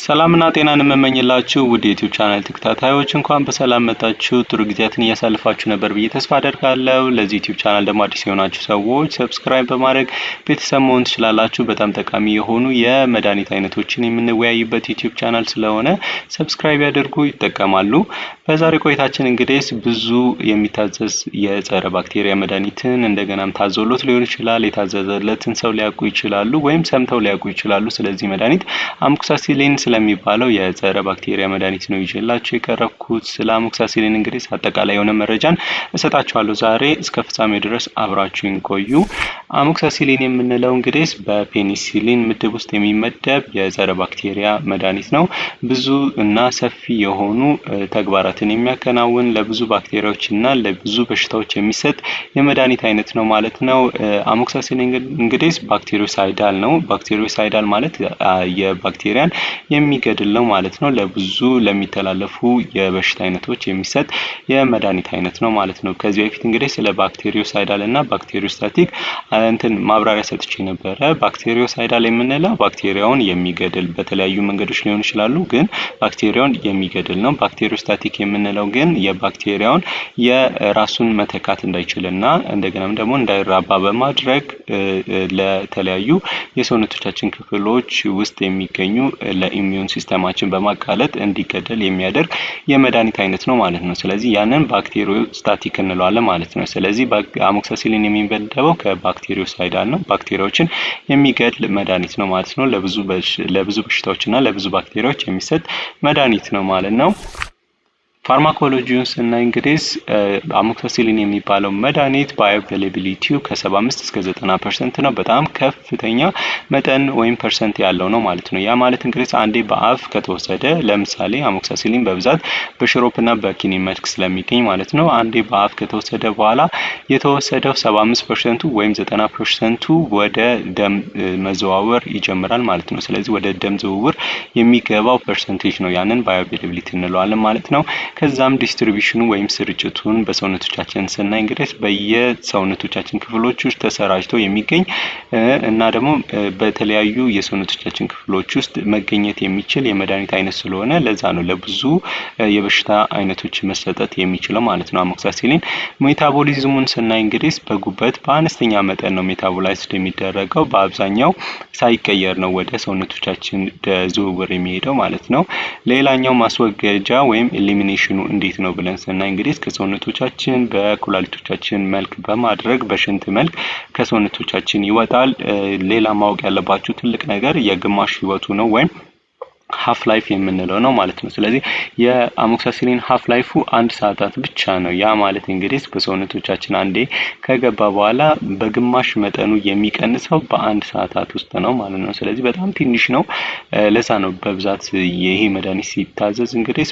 ሰላምና ጤናን የምመኝላችሁ ውድ የ YouTube channel ተከታታዮች፣ እንኳን በሰላም መጣችሁ። ጥሩ ጊዜያትን እያሳልፋችሁ ነበር ብዬ ተስፋ አደርጋለሁ። ለዚህ YouTube channel ደግሞ አዲስ የሆናችሁ ሰዎች subscribe በማድረግ ቤተሰብ መሆን ትችላላችሁ። በጣም ጠቃሚ የሆኑ የመድኃኒት አይነቶችን የምንወያይበት YouTube channel ስለሆነ subscribe ያድርጉ፣ ይጠቀማሉ። በዛሬ ቆይታችን እንግዲህ ብዙ የሚታዘዝ የጸረ ባክቴሪያ መድኃኒትን እንደገናም ታዞሎት ሊሆን ይችላል፣ የታዘዘለትን ሰው ሊያውቁ ይችላሉ፣ ወይም ሰምተው ሊያውቁ ይችላሉ። ስለዚህ መድኃኒት amoxicillin ስለሚባለው የጸረ ባክቴሪያ መድኃኒት ነው ይዤላችሁ የቀረብኩት። ስለ amoxicillin እንግዲህ አጠቃላይ የሆነ መረጃን እሰጣችኋለሁ ዛሬ። እስከ ፍጻሜ ድረስ አብራችሁኝ ቆዩ። Amoxicillin የምንለው እንግዲህ በፔኒሲሊን ምድብ ውስጥ የሚመደብ የጸረ ባክቴሪያ መድኃኒት ነው። ብዙ እና ሰፊ የሆኑ ተግባራትን የሚያከናውን፣ ለብዙ ባክቴሪያዎች እና ለብዙ በሽታዎች የሚሰጥ የመድኃኒት አይነት ነው ማለት ነው። Amoxicillin እንግዲህ bactericidal ነው። Bactericidal ማለት የባክቴሪያን የሚገድል ነው ማለት ነው። ለብዙ ለሚተላለፉ የበሽታ አይነቶች የሚሰጥ የመድኃኒት አይነት ነው ማለት ነው። ከዚህ በፊት እንግዲህ ስለ bactericidal እና bacteriostatic እንትን ማብራሪያ ሰጥቼ ነበረ። Bactericidal የምንለው ባክቴሪያውን የሚገድል፣ በተለያዩ መንገዶች ሊሆኑ ይችላሉ፣ ግን ባክቴሪያውን የሚገድል ነው። Bacteriostatic የምንለው ግን የባክቴሪያውን የራሱን መተካት እንዳይችልና እንደገናም ደግሞ እንዳይራባ በማድረግ ለተለያዩ የሰውነቶቻችን ክፍሎች ውስጥ የሚገኙ ለ immune system ኣችን በማጋለጥ እንዲገደል የሚያደርግ የመድኃኒት አይነት ነው ማለት ነው። ስለዚህ ያንን bacteriostatic እንለዋለን ማለት ነው። ስለዚህ amoxicillin የሚመደበው ከ bactericidal ነው። ባክቴሪያዎችን የሚገድል መድኃኒት ነው ማለት ነው። ለብዙ በሽታዎች እና ለብዙ ባክቴሪያዎች የሚሰጥ መድኃኒት ነው ማለት ነው። Pharmacology ውን ስናይ እንግዲህ amoxicillin የሚባለው መድኃኒት bioavailability ው ከ75 እስከ 90% ነው። በጣም ከፍተኛ መጠን ወይም percent ያለው ነው ማለት ነው። ያ ማለት እንግዲህ አንዴ በአፍ ከተወሰደ፣ ለምሳሌ amoxicillin በብዛት በሽሮፕና በኪኒን መልክ ስለሚገኝ ማለት ነው። አንዴ በአፍ ከተወሰደ በኋላ የተወሰደው 75% ኡ ወይም 90% ኡ ወደ ደም መዘዋወር ይጀምራል ማለት ነው። ስለዚህ ወደ ደም ዝውውር የሚገባው percentage ነው። ያንን bioavailability እንለዋለን ማለት ነው። ከዛም distribution ኑ ወይም ስርጭቱን በሰውነቶቻችን ስናይ እንግዲህ በየሰውነቶቻችን ክፍሎች ውስጥ ተሰራጭቶ የሚገኝ እና ደግሞ በተለያዩ የሰውነቶቻችን ክፍሎች ውስጥ መገኘት የሚችል የመድኃኒት አይነት ስለሆነ ለዛ ነው ለብዙ የበሽታ አይነቶች መሰጠት የሚችለው ማለት ነው። Amoxicillin metabolism ኡን ስናይ እንግዲህ በጉበት በአነስተኛ መጠን ነው metabolized የሚደረገው። በአብዛኛው ሳይቀየር ነው ወደ ሰውነቶቻችን ዝውውር የሚሄደው ማለት ነው። ሌላኛው ማስወገጃ ወይም elimination ኑ እንዴት ነው ብለን ስናይ እንግዲህ ከሰውነቶቻችን በኩላሊቶቻችን መልክ በማድረግ በሽንት መልክ ከሰውነቶቻችን ይወጣል። ሌላ ማወቅ ያለባችሁ ትልቅ ነገር የግማሽ ህይወቱ ነው ወይም half life የምንለው ነው ማለት ነው። ስለዚህ የ amoxicillin half life ኡ 1 ሰዓታት ብቻ ነው። ያ ማለት እንግዲህ በሰውነቶቻችን አንዴ ከገባ በኋላ በግማሽ መጠኑ የሚቀንሰው በ1 ሰዓታት ውስጥ ነው ማለት ነው። ስለዚህ በጣም ትንሽ ነው። ለዛ ነው በብዛት ይሄ መድኃኒት ሲታዘዝ እንግዲህ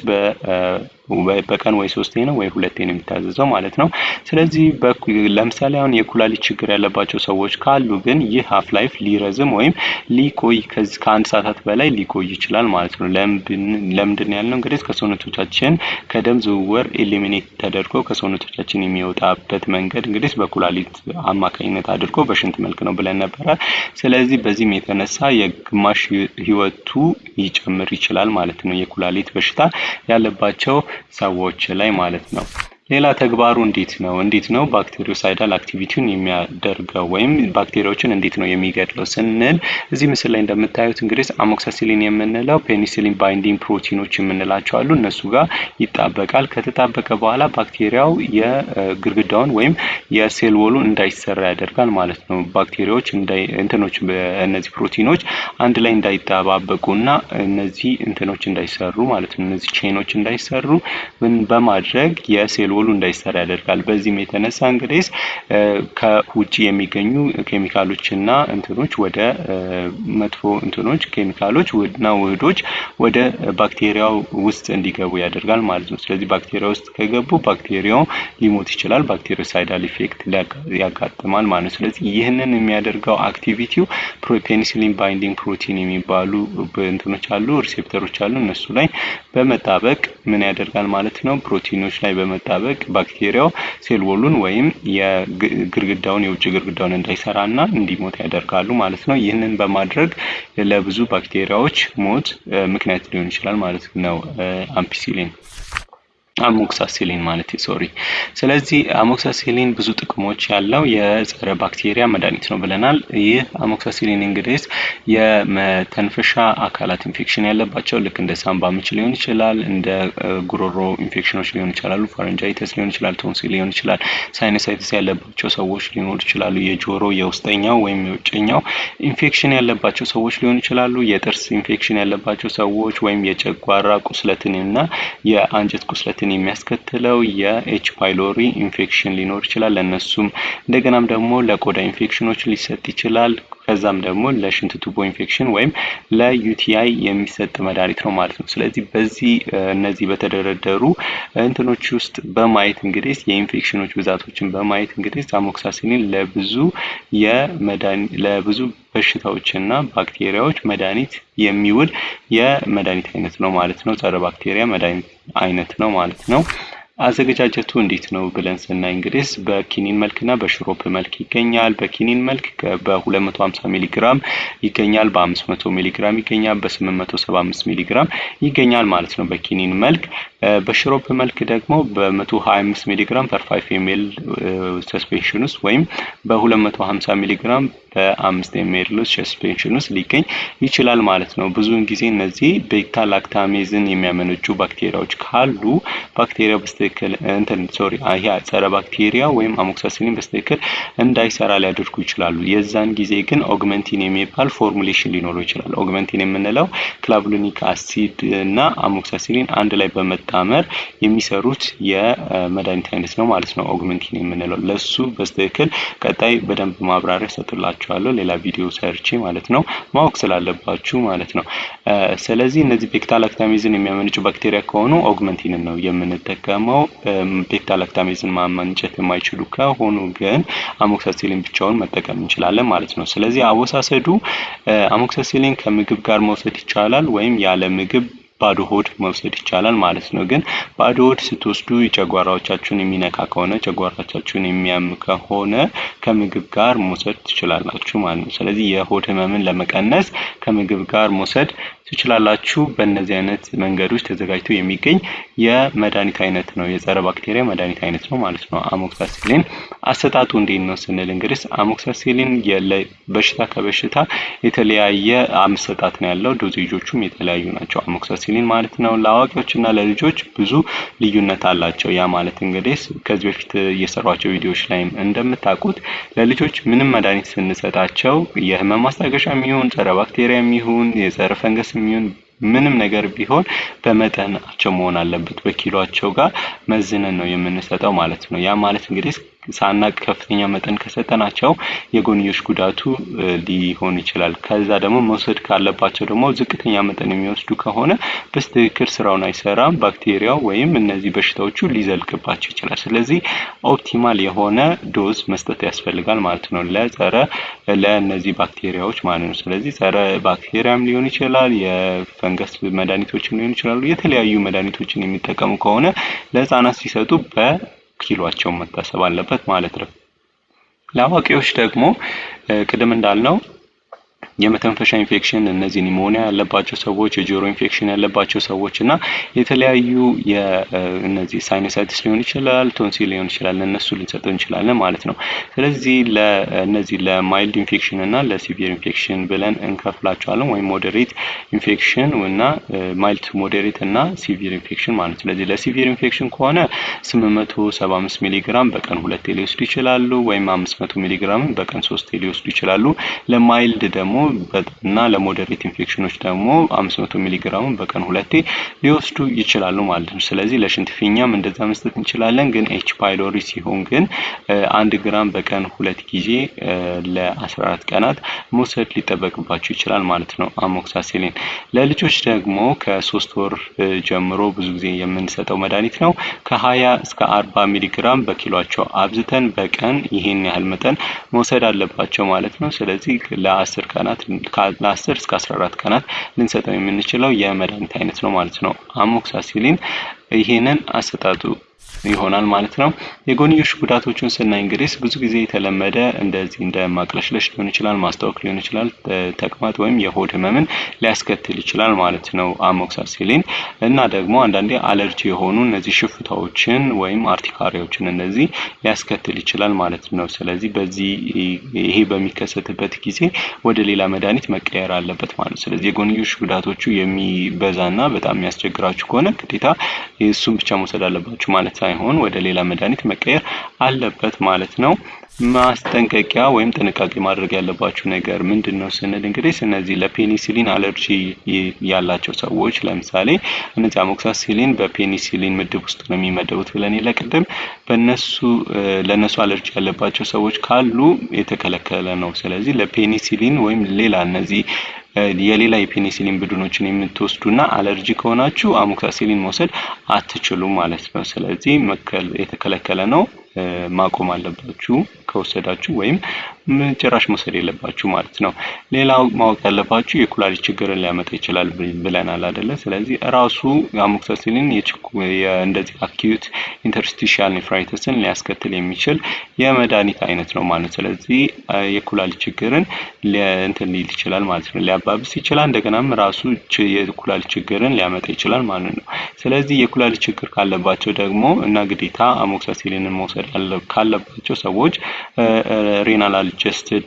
በቀን ወይ ሶስቴ ነው ወይ ሁለቴ ነው የሚታዘዘው ማለት ነው። ስለዚህ ለምሳሌ አሁን የኩላሊት ችግር ያለባቸው ሰዎች ካሉ ግን ይህ half life ሊረዝም ወይም ሊቆይ ከ1 ሰዓታት በላይ ሊቆይ ይችላል ማለት ነው። ለምንድን ያልነው እንግዲህ ከሰውነቶቻችን ከደም ዝውውር eliminate ተደርጎ ከሰውነቶቻችን የሚወጣበት መንገድ እንግዲህ በኩላሊት አማካኝነት አድርጎ በሽንት መልክ ነው ብለን ነበረ። ስለዚህ በዚህም የተነሳ የግማሽ ህይወቱ ሊጨምር ይችላል ማለት ነው፣ የኩላሊት በሽታ ያለባቸው ሰዎች ላይ ማለት ነው። ሌላ ተግባሩ እንዴት ነው? እንዴት ነው bactericidal activity ውን የሚያደርገው ወይም ባክቴሪያዎችን እንዴት ነው የሚገድለው ስንል እዚህ ምስል ላይ እንደምታዩት እንግዲህ amoxicillin የምንለው penicillin binding ፕሮቲኖች የምንላቸው አሉ። እነሱ ጋር ይጣበቃል። ከተጣበቀ በኋላ ባክቴሪያው የግድግዳውን ወይም የ cell wall ኡ እንዳይሰራ ያደርጋል ማለት ነው። ባክቴሪያዎች እንትኖች እነዚህ ፕሮቲኖች አንድ ላይ እንዳይጣባበቁና እነዚህ እንትኖች እንዳይሰሩ ማለት ነው። እነዚህ chain ኖች እንዳይሰሩ በማድረግ የ cell wall ኡ እንዳይሰራ ያደርጋል። በዚህም የተነሳ እንግዲህ ከውጭ የሚገኙ ኬሚካሎች እና እንትኖች ወደ መጥፎ እንትኖች ኬሚካሎች እና ውህዶች ወደ ባክቴሪያው ውስጥ እንዲገቡ ያደርጋል ማለት ነው። ስለዚህ ባክቴሪያ ውስጥ ከገቡ ባክቴሪያው ሊሞት ይችላል። Bactericidal effect ያጋጥማል ማለት ነው። ስለዚህ ይህንን የሚያደርገው activity ው penicillin binding protein የሚባሉ እንትኖች አሉ፣ receptor ኦች አሉ። እነሱ ላይ በመጣበቅ ምን ያደርጋል ማለት ነው? ፕሮቲኖች ላይ በመጣበቅ በማጣበቅ ባክቴሪያው cell wall ኡን ወይም የግርግዳውን የውጭ ግርግዳውን እንዳይሰራና እንዲሞት ያደርጋሉ ማለት ነው። ይህንን በማድረግ ለብዙ ባክቴሪያዎች ሞት ምክንያት ሊሆን ይችላል ማለት ነው። Ampicillin፣ amoxicillin ማለት፣ sorry። ስለዚህ amoxicillin ብዙ ጥቅሞች ያለው የጸረ ባክቴሪያ መድኃኒት ነው ብለናል። ይህ amoxicillin እንግዲህ የመተንፈሻ አካላት ኢንፌክሽን ያለባቸው፣ ልክ እንደ ሳምባ ምች ሊሆን ይችላል፣ እንደ ጉሮሮ ኢንፌክሽኖች ሊሆን ይችላሉ፣ pharyngitis ሊሆን ይችላል፣ ቶንሲል ሊሆን ይችላል፣ sinusitis ያለባቸው ሰዎች ሊኖሩ ይችላሉ፣ የጆሮ የውስጠኛው ወይም የውጨኛው ኢንፌክሽን ያለባቸው ሰዎች ሊሆኑ ይችላሉ፣ የጥርስ ኢንፌክሽን ያለባቸው ሰዎች ወይም የጨጓራ ቁስለትን እና የአንጀት ቁስለትን የሚያስከትለው የ H. pylori infection ሊኖር ይችላል። ለእነሱም እንደገናም ደግሞ ለቆዳ ኢንፌክሽኖች ሊሰጥ ይችላል። ከዛም ደግሞ ለሽንት ቱቦ ኢንፌክሽን ወይም ለ UTI የሚሰጥ መድኃኒት ነው ማለት ነው። ስለዚህ በዚህ እነዚህ በተደረደሩ እንትኖች ውስጥ በማየት እንግዲህ የኢንፌክሽኖች ብዛቶችን በማየት እንግዲህ amoxicillin ለብዙ በሽታዎችና ባክቴሪያዎች መድኃኒት የሚውል የመድኃኒት አይነት ነው ማለት ነው። ጸረ ባክቴሪያ መድኃኒት አይነት ነው ማለት ነው። አዘገጃጀቱ እንዴት ነው ብለን ስናይ እንግዲህ በኪኒን መልክና በሽሮፕ መልክ ይገኛል። በኪኒን መልክ በ250 ሚሊግራም ይገኛል፣ በ500 ሚሊግራም ይገኛል፣ በ875 ሚሊግራም ይገኛል ማለት ነው በኪኒን መልክ። በሽሮፕ መልክ ደግሞ በ125 ሚሊግራም per 5 ml suspension ውስጥ ወይም በ250 ሚሊግራም በ5 ml suspension ውስጥ ሊገኝ ይችላል ማለት ነው። ብዙውን ጊዜ እነዚህ beta lactamase ን የሚያመነጩ ባክቴሪያዎች ካሉ ባክቴሪያ በስትክክል እንትን፣ sorry፣ ይሄ ጸረ ባክቴሪያ ወይም amoxicillin በስትክክል እንዳይሰራ ሊያደርጉ ይችላሉ። የዛን ጊዜ ግን Augmentin የሚባል formulation ሊኖረው ይችላል። Augmentin የምንለው clavulanic acid እና amoxicillin አንድ ላይ በመጣመር የሚሰሩት የመድኃኒት አይነት ነው ማለት ነው። Augmentin የምንለው ለሱ በስትክክል ቀጣይ በደንብ ማብራሪያ እሰጥላችኋለሁ፣ ሌላ ቪዲዮ ሰርቼ ማለት ነው፣ ማወቅ ስላለባችሁ ማለት ነው። ስለዚህ እነዚህ beta lactamase ን የሚያመነጩ ባክቴሪያ ከሆኑ Augmentin ን ነው የምንጠቀመው። Beta lactamase ን ማመንጨት የማይችሉ ከሆኑ ግን amoxicillin ብቻውን መጠቀም እንችላለን ማለት ነው። ስለዚህ አወሳሰዱ amoxicillin ከምግብ ጋር መውሰድ ይቻላል ወይም ያለ ምግብ ባዶ ሆድ መውሰድ ይቻላል ማለት ነው። ግን ባዶ ሆድ ስትወስዱ ጨጓራዎቻችሁን የሚነካ ከሆነ፣ ጨጓራቻችሁን የሚያም ከሆነ ከምግብ ጋር መውሰድ ትችላላችሁ ማለት ነው። ስለዚህ የሆድ ህመምን ለመቀነስ ከምግብ ጋር መውሰድ ትችላላችሁ። በእነዚህ አይነት መንገዶች ተዘጋጅቶ የሚገኝ የመድኃኒት አይነት ነው፣ የጸረ ባክቴሪያ መድኃኒት አይነት ነው ማለት ነው። Amoxicillin አሰጣጡ እንዴት ነው ስንል እንግዲህ amoxicillin በሽታ ከበሽታ የተለያየ አሰጣጥ ነው ያለው። Dosage ኦቹም የተለያዩ ናቸው። Amoxicillin ማለት ነው። ለአዋቂዎች እና ለልጆች ብዙ ልዩነት አላቸው። ያ ማለት እንግዲህ ከዚህ በፊት የሰራኋቸው ቪዲዮዎች ላይም እንደምታውቁት ለልጆች ምንም መድኃኒት ስንሰጣቸው የህመም ማስታገሻ የሚሆን፣ ጸረ ባክቴሪያ የሚሆን፣ የጸረ ፈንገስ የሚሆን፣ ምንም ነገር ቢሆን በመጠናቸው መሆን አለበት። በኪሎአቸው ጋር መዝነን ነው የምንሰጠው ማለት ነው። ያ ማለት እንግዲህ ሳናቅ ከፍተኛ መጠን ከሰጠናቸው የጎንዮሽ ጉዳቱ ሊሆን ይችላል። ከዛ ደግሞ መውሰድ ካለባቸው ደግሞ ዝቅተኛ መጠን የሚወስዱ ከሆነ በትክክል ስራውን አይሰራም። ባክቴሪያው ወይም እነዚህ በሽታዎቹ ሊዘልቅባቸው ይችላል። ስለዚህ optimal የሆነ dose መስጠት ያስፈልጋል ማለት ነው ለእነዚህ ባክቴሪያዎች ማለት ነው። ስለዚህ ጸረ ባክቴሪያም ሊሆን ይችላል፣ የፈንገስ መድኃኒቶችም ሊሆን ይችላሉ። የተለያዩ መድኃኒቶችን የሚጠቀሙ ከሆነ ለህፃናት ሲሰጡ በኪሏቸው መታሰብ አለበት ማለት ነው። ለአዋቂዎች ደግሞ ቅድም እንዳልነው የመተንፈሻ ኢንፌክሽን፣ እነዚህ pneumonia ያለባቸው ሰዎች፣ የጆሮ ኢንፌክሽን ያለባቸው ሰዎች እና የተለያዩ እነዚህ sinusitis ሊሆን ይችላል፣ ቶንሲል ሊሆን ይችላል፣ ለእነሱ ልንሰጠው እንችላለን ማለት ነው። ስለዚህ ለእነዚህ ለ mild infection እና ለ severe infection ብለን እንከፍላቸዋለን ወይም moderate infection እና mild፣ moderate እና severe infection ማለት ነው። ስለዚህ ለ severe infection ከሆነ 875 ሚሊግራም በቀን ሁለቴ ሊወስዱ ይችላሉ ወይም 500 ሚሊግራም በቀን ሶስቴ ሊወስዱ ይችላሉ። ለ mild ደግሞ እና ለ moderate ኢንፌክሽኖች ደግሞ 500 ሚሊግራም በቀን ሁለቴ ሊወስዱ ይችላሉ ማለት ነው። ስለዚህ ለሽንት ፊኛም እንደዛ መስጠት እንችላለን። ግን H. pylori ሲሆን ግን 1 ግራም በቀን ሁለት ጊዜ ለ14 ቀናት መውሰድ ሊጠበቅባቸው ይችላል ማለት ነው። Amoxicillin ለልጆች ደግሞ ከ3 ወር ጀምሮ ብዙ ጊዜ የምንሰጠው መድኃኒት ነው። ከ20 እስከ 40 ሚሊግራም በኪሏቸው አብዝተን በቀን ይሄን ያህል መጠን መውሰድ አለባቸው ማለት ነው። ስለዚህ ለ10 ቀናት፣ ለ10 እስከ 14 ቀናት ልንሰጠው የምንችለው የመድኃኒት አይነት ነው ማለት ነው። Amoxicillin ይሄንን አሰጣጡ ይሆናል ማለት ነው። የጎንዮሽ ጉዳቶቹን ስናይ እንግዲህ ብዙ ጊዜ የተለመደ እንደዚህ እንደ ማቅለሽለሽ ሊሆን ይችላል፣ ማስታወክ ሊሆን ይችላል፣ ተቅማጥ ወይም የሆድ ህመምን ሊያስከትል ይችላል ማለት ነው amoxicillin። እና ደግሞ አንዳንዴ አለርጂ የሆኑ እነዚህ ሽፍታዎችን ወይም urticaria ዎችን እነዚህ ሊያስከትል ይችላል ማለት ነው። ስለዚህ በዚህ ይሄ በሚከሰትበት ጊዜ ወደ ሌላ መድኃኒት መቀየር አለበት ማለት ነው። ስለዚህ የጎንዮሽ ጉዳቶቹ የሚበዛና በጣም የሚያስቸግራችሁ ከሆነ ግዴታ እሱን ብቻ መውሰድ አለባችሁ ማለት ሳይሆን ወደ ሌላ መድኃኒት መቀየር አለበት ማለት ነው። ማስጠንቀቂያ ወይም ጥንቃቄ ማድረግ ያለባችሁ ነገር ምንድን ነው ስንል እንግዲህ እነዚህ ለ penicillin allergy ያላቸው ሰዎች፣ ለምሳሌ እነዚህ amoxicillin በ penicillin ምድብ ውስጥ ነው የሚመደቡት ብለን የለ ቅድም፣ በእነሱ ለእነሱ አለርጂ ያለባቸው ሰዎች ካሉ የተከለከለ ነው። ስለዚህ ለፔኒሲሊን ወይም ሌላ እነዚህ የሌላ የፔኒሲሊን ቡድኖችን የምትወስዱና አለርጂ ከሆናችሁ amoxicillin መውሰድ አትችሉም ማለት ነው። ስለዚህ የተከለከለ ነው፣ ማቆም አለባችሁ ከወሰዳችሁ ወይም ጭራሽ መውሰድ የለባችሁ ማለት ነው። ሌላው ማወቅ ያለባችሁ የኩላሊት ችግርን ሊያመጣ ይችላል ብለናል አይደለ? ስለዚህ ራሱ amoxicillin እንደዚህ acute interstitial nephritis ን ሊያስከትል የሚችል የመድኃኒት አይነት ነው ማለት ነው። ስለዚህ የኩላሊት ችግርን እንትን ሊል ይችላል ማለት ነው፣ ሊያባብስ ይችላል። እንደገናም ራሱ የኩላሊት ችግርን ሊያመጣ ይችላል ማለት ነው። ስለዚህ የኩላሊት ችግር ካለባቸው ደግሞ እና ግዴታ amoxicillin ን መውሰድ ካለባቸው ሰዎች renal adjusted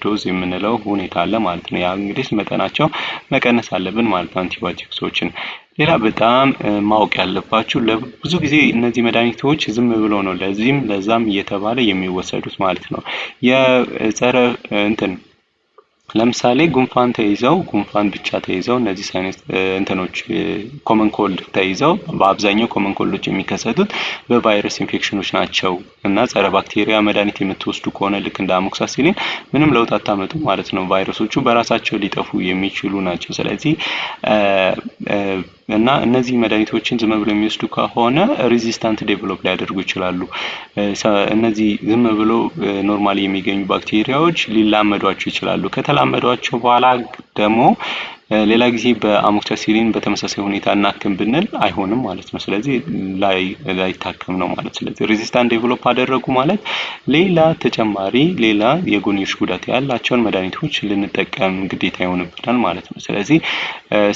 dose የምንለው ሁኔታ አለ ማለት ነው። ያ እንግዲህ መጠናቸው መቀነስ አለብን ማለት ነው አንቲባዮቲክሶችን። ሌላ በጣም ማወቅ ያለባችሁ ብዙ ጊዜ እነዚህ መድኃኒቶች ዝም ብሎ ነው ለዚህም ለዛም እየተባለ የሚወሰዱት ማለት ነው። የጸረ እንትን ለምሳሌ ጉንፋን ተይዘው፣ ጉንፋን ብቻ ተይዘው፣ እነዚህ sinus እንትኖች common cold ተይዘው፣ በአብዛኛው common cold ኦች የሚከሰቱት በቫይረስ ኢንፌክሽኖች ናቸው እና ጸረ ባክቴሪያ መድኃኒት የምትወስዱ ከሆነ ልክ እንደ amoxicillin ምንም ለውጥ አታመጡም ማለት ነው። ቫይረሶቹ በራሳቸው ሊጠፉ የሚችሉ ናቸው። ስለዚህ እና እነዚህ መድኃኒቶችን ዝም ብሎ የሚወስዱ ከሆነ resistant develop ሊያደርጉ ይችላሉ። እነዚህ ዝም ብሎ normally የሚገኙ ባክቴሪያዎች ሊላመዷቸው ይችላሉ። ከተላመዷቸው በኋላ ደግሞ ሌላ ጊዜ በ amoxicillin በተመሳሳይ ሁኔታ እናክም ብንል አይሆንም ማለት ነው። ስለዚህ ላይታከም ነው ማለት። ስለዚህ resistant develop አደረጉ ማለት ሌላ ተጨማሪ ሌላ የጎንዮሽ ጉዳት ያላቸውን መድኃኒቶች ልንጠቀም ግዴታ ይሆንብናል ማለት ነው። ስለዚህ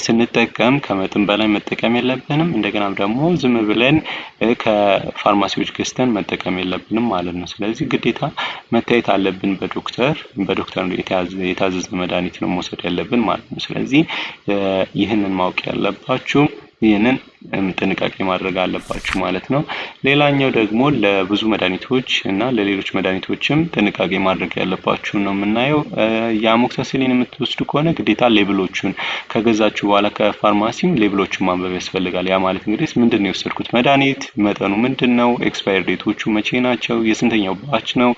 ስንጠቀም ከመጠን በላይ መጠቀም የለብንም። እንደገናም ደግሞ ዝም ብለን ከፋርማሲዎች ገዝተን መጠቀም የለብንም ማለት ነው። ስለዚህ ግዴታ መታየት አለብን፣ በዶክተር የታዘዘ መድኃኒት ነው መውሰድ ያለብን ማለት ነው። ስለዚህ ይህንን ማወቅ ያለባችሁ፣ ይህንን ጥንቃቄ ማድረግ አለባችሁ ማለት ነው። ሌላኛው ደግሞ ለብዙ መድኃኒቶች እና ለሌሎች መድኃኒቶችም ጥንቃቄ ማድረግ ያለባችሁ ነው የምናየው። የ amoxicillin የምትወስዱ ከሆነ ግዴታ label ኦቹን ከገዛችሁ በኋላ ከፋርማሲም label ኦቹን ማንበብ ያስፈልጋል። ያ ማለት እንግዲህ ምንድን ነው የወሰድኩት መድኃኒት፣ መጠኑ ምንድን ነው፣ expire date ኦቹ መቼ ናቸው፣ የስንተኛው batch ነው፣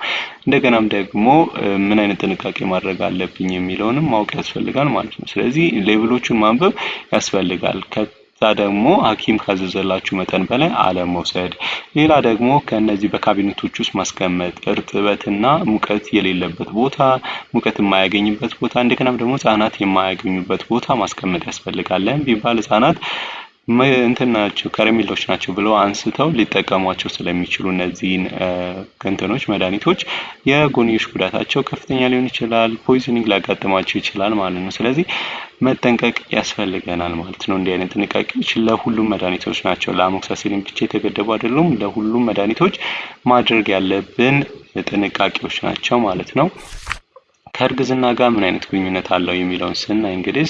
እንደገናም ደግሞ ምን አይነት ጥንቃቄ ማድረግ አለብኝ የሚለውንም ማወቅ ያስፈልጋል ማለት ነው። ስለዚህ label ኦቹን ማንበብ ያስፈልጋል። ከዛ ደግሞ ሐኪም ካዘዘላችሁ መጠን በላይ አለመውሰድ። ሌላ ደግሞ ከእነዚህ በካቢኔቶች ውስጥ ማስቀመጥ፣ እርጥበትና ሙቀት የሌለበት ቦታ፣ ሙቀት የማያገኝበት ቦታ፣ እንደገናም ደግሞ ህጻናት የማያገኙበት ቦታ ማስቀመጥ ያስፈልጋል። ለምን ቢባል ህጻናት እንትን ናቸው፣ ከረሜላዎች ናቸው ብለው አንስተው ሊጠቀሟቸው ስለሚችሉ እነዚህን እንትኖች መድኃኒቶች የጎንዮሽ ጉዳታቸው ከፍተኛ ሊሆን ይችላል፣ poisoning ሊያጋጥማቸው ይችላል ማለት ነው። ስለዚህ መጠንቀቅ ያስፈልገናል ማለት ነው። እንዲህ አይነት ጥንቃቄዎች ለሁሉም መድኃኒቶች ናቸው። ለ amoxicillin ብቻ የተገደቡ አይደሉም። ለሁሉም መድኃኒቶች ማድረግ ያለብን ጥንቃቄዎች ናቸው ማለት ነው። ከእርግዝና ጋር ምን አይነት ግንኙነት አለው የሚለውን ስናይ እንግዲህ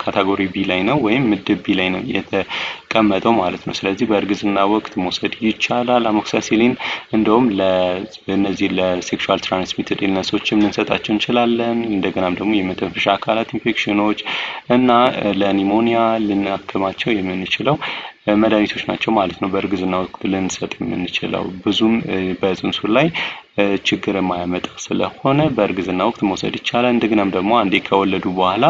category B ላይ ነው ወይም ምድብ B ላይ ነው የተቀመጠው ማለት ነው። ስለዚህ በእርግዝና ወቅት መውሰድ ይቻላል። Amoxicillin እንደውም ለእነዚህ ለ sexual transmitted illness ኦችም ልንሰጣቸው እንችላለን። እንደገናም ደግሞ የመተንፈሻ አካላት ኢንፌክሽኖች እና ለ pneumonia ልናክማቸው የምንችለው መድኃኒቶች ናቸው ማለት ነው። በእርግዝና ወቅት ልንሰጥ የምንችለው ብዙም በጽንሱ ላይ ችግር የማያመጣ ስለሆነ በእርግዝና ወቅት መውሰድ ይቻላል። እንደገናም ደግሞ አንዴ ከወለዱ በኋላ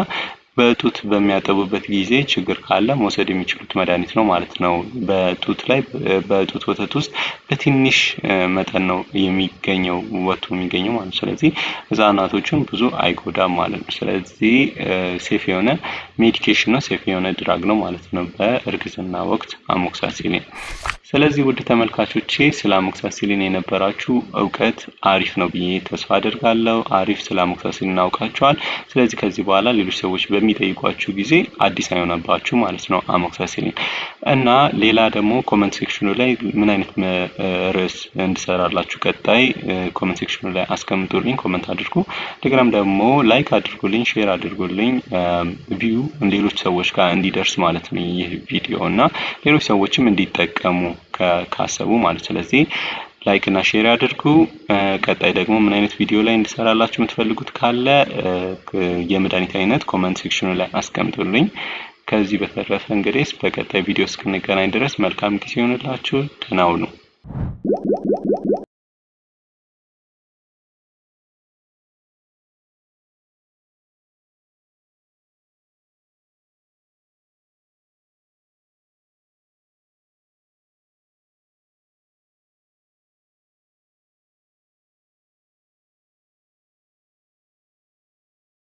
በጡት በሚያጠቡበት ጊዜ ችግር ካለ መውሰድ የሚችሉት መድኃኒት ነው ማለት ነው። በጡት ላይ፣ በጡት ወተት ውስጥ በትንሽ መጠን ነው የሚገኘው፣ ወጥቶ የሚገኘው ማለት ነው። ስለዚህ ህጻናቶችን ብዙ አይጎዳም ማለት ነው። ስለዚህ safe የሆነ medication ነው፣ safe የሆነ drug ነው ማለት ነው በእርግዝና ወቅት amoxicillin። ስለዚህ ውድ ተመልካቾቼ፣ ስለ amoxicillin የነበራችሁ እውቀት አሪፍ ነው ብዬ ተስፋ አደርጋለሁ። አሪፍ ስለ amoxicillin አውቃችኋል። ስለዚህ ከዚህ በኋላ ሌሎች ሰዎች በሚጠይቋችሁ ጊዜ አዲስ አይሆንባችሁ ማለት ነው amoxicillin። እና ሌላ ደግሞ comment section ኑ ላይ ምን አይነት ርዕስ እንድሰራላችሁ ቀጣይ comment section ኑ ላይ አስቀምጡልኝ፣ comment አድርጉ። እንደገናም ደግሞ like አድርጉልኝ፣ share አድርጉልኝ፣ view ሌሎች ሰዎች ጋር እንዲደርስ ማለት ነው ይህ ቪዲዮ እና ሌሎች ሰዎችም እንዲጠቀሙ ካሰቡ ማለት። ስለዚህ like እና share አድርጉ። ቀጣይ ደግሞ ምን አይነት ቪዲዮ ላይ እንድሰራላችሁ የምትፈልጉት ካለ የመድኃኒት አይነት comment section ኑ ላይ አስቀምጡልኝ። ከዚህ በተረፈ እንግዲህ በቀጣይ ቪዲዮ እስክንገናኝ ድረስ መልካም ጊዜ ይሆንላችሁ። ደህና ሁኑ።